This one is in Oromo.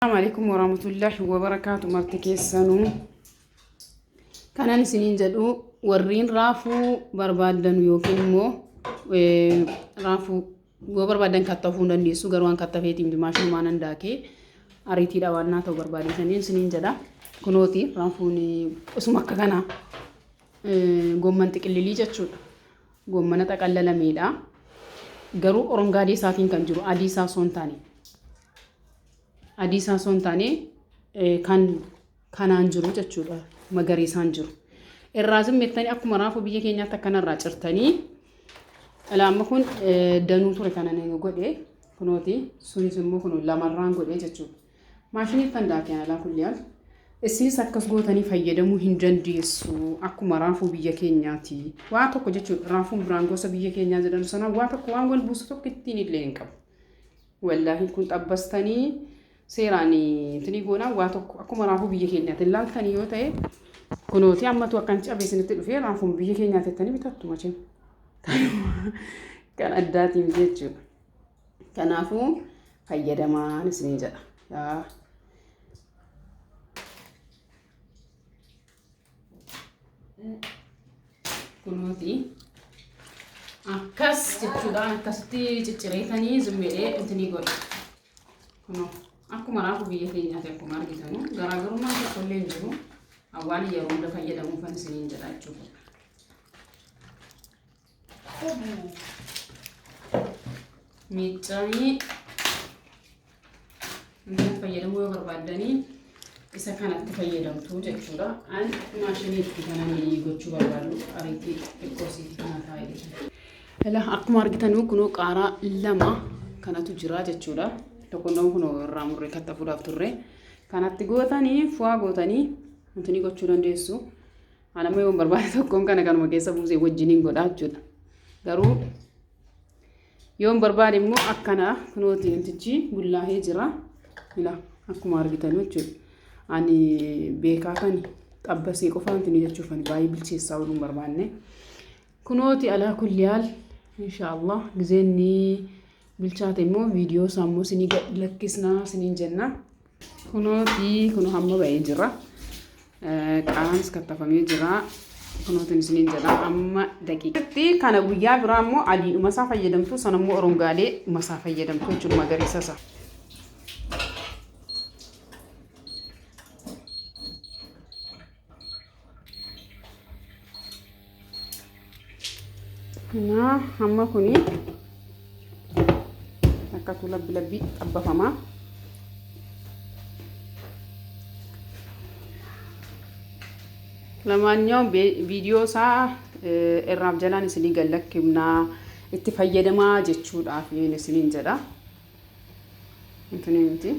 Assalamu alaikum warahmatullahi wabarakaatu. Marti keessanuu kanan isiniin jedhu, warriin raafuu barbaaddan yookiin immoo raafuu yoo barbaaddan kattafuu hin dandeessu, garuu waan kattafeetiin maashinumaan handaakee ariitiidha waan naa ta'u barbaadetaniin isiniin jedha. Kunooti raafuun osuma akka kanaa goomman xiqillilii jechuudha. Goommana xaqallalameedha. Garuu orongaadee isaatiin kan jiru, adii isaa osoo hin taane, adii isaa osoo hin taane kan kanaan jiru jechuudha, magariisaan jiru. Irraa zimmettanii akkuma raafuu biyya keenyaatti akkanarraa cirtanii ilaama kun danuu ture kana ni godhe. Kunooti sunis immoo kun lamarraan godhe jechuudha. Maashinii kan daakee alaa kulliyaal. Isinis akkas gootanii fayyadamuu hin dandeessu, akkuma raafuu biyya keenyaati. Waa tokko jechuudha, raafuun biraan gosa biyya keenyaa jedhamu sana waa tokko waan wal buusu tokko ittiin illee hin qabu. Wallaahi kun xabbastanii seeraan intinii goonaa waa tokko akkuma raafuu biyya keenyaatti ilaaltanii yoo ta'e, kunooti ammatu akkan cabee isinitti dhufee raafuun biyya keenyaatti jettanii bitattu machee. Kan addaatiin jechuudha. Kanaafuu fayyadamaan isiniin jedha. Yaa. Kunooti akkas jechuudha, akkasitti ciccireetanii zimmeedhee intinii godha. Kunoo akkuma raafuu biyya keenyaati, akkuma argitanu garaagarummaan tokko illee hin jiru. Waan yeroo hunda fayyadamuufan isiniin jedha jechuudha. Miiccanii intina fayyadamuu yoo barbaaddanii isa kanatti fayyadamtu jechuudha. An maashinii itti kanan gochuu barbaadu ariitii xiqqoo siiti kana taa'ee. Ela akkuma argitanuu kunoo qaaraa lama kanatu jira jechuudha. Tokkoon kunoo irraa murree kattafuudhaaf turre. Kanatti gootanii fu'aa gootanii wanti gochuu dandeessu. An amma yoon barbaade tokkoon kana kanuma keessa buusee wajjiniin godhaa jechuudha. Garuu yoon barbaade immoo akkana kunooti wantichi bullaahee jira. Ila akkuma argitan jechuudha. Ani beekaa kan xabbasee qofaa wanti ni jechuuf ani baay'ee bilcheessaa ooluu hin barbaanne. Kunooti alaa kulli haal inshaallah gizeen ni bilchaate immoo viidiyoo isaa immoo isinii gad lakkisnaa isiniin jenna. Kunooti kunoo hamma ba'ee jira. Qaamnis kattafamee jira. Kunootiin isiniin jedha amma daqiiqatti kana guyyaa biraa immoo adiidhuma isaa fayyadamtu, sana immoo orongaalee isaa fayyadamtu jechuudha, magariisa isaa. Naa hamma kuni akkatu labbi labbii xabbafama. Lamaanyaa'u viidiyoo isaa irraaf jalaan isinii gad lakkifnaa, itti fayyadamaa jechuudhaaf isiniin jedha. Intini miti.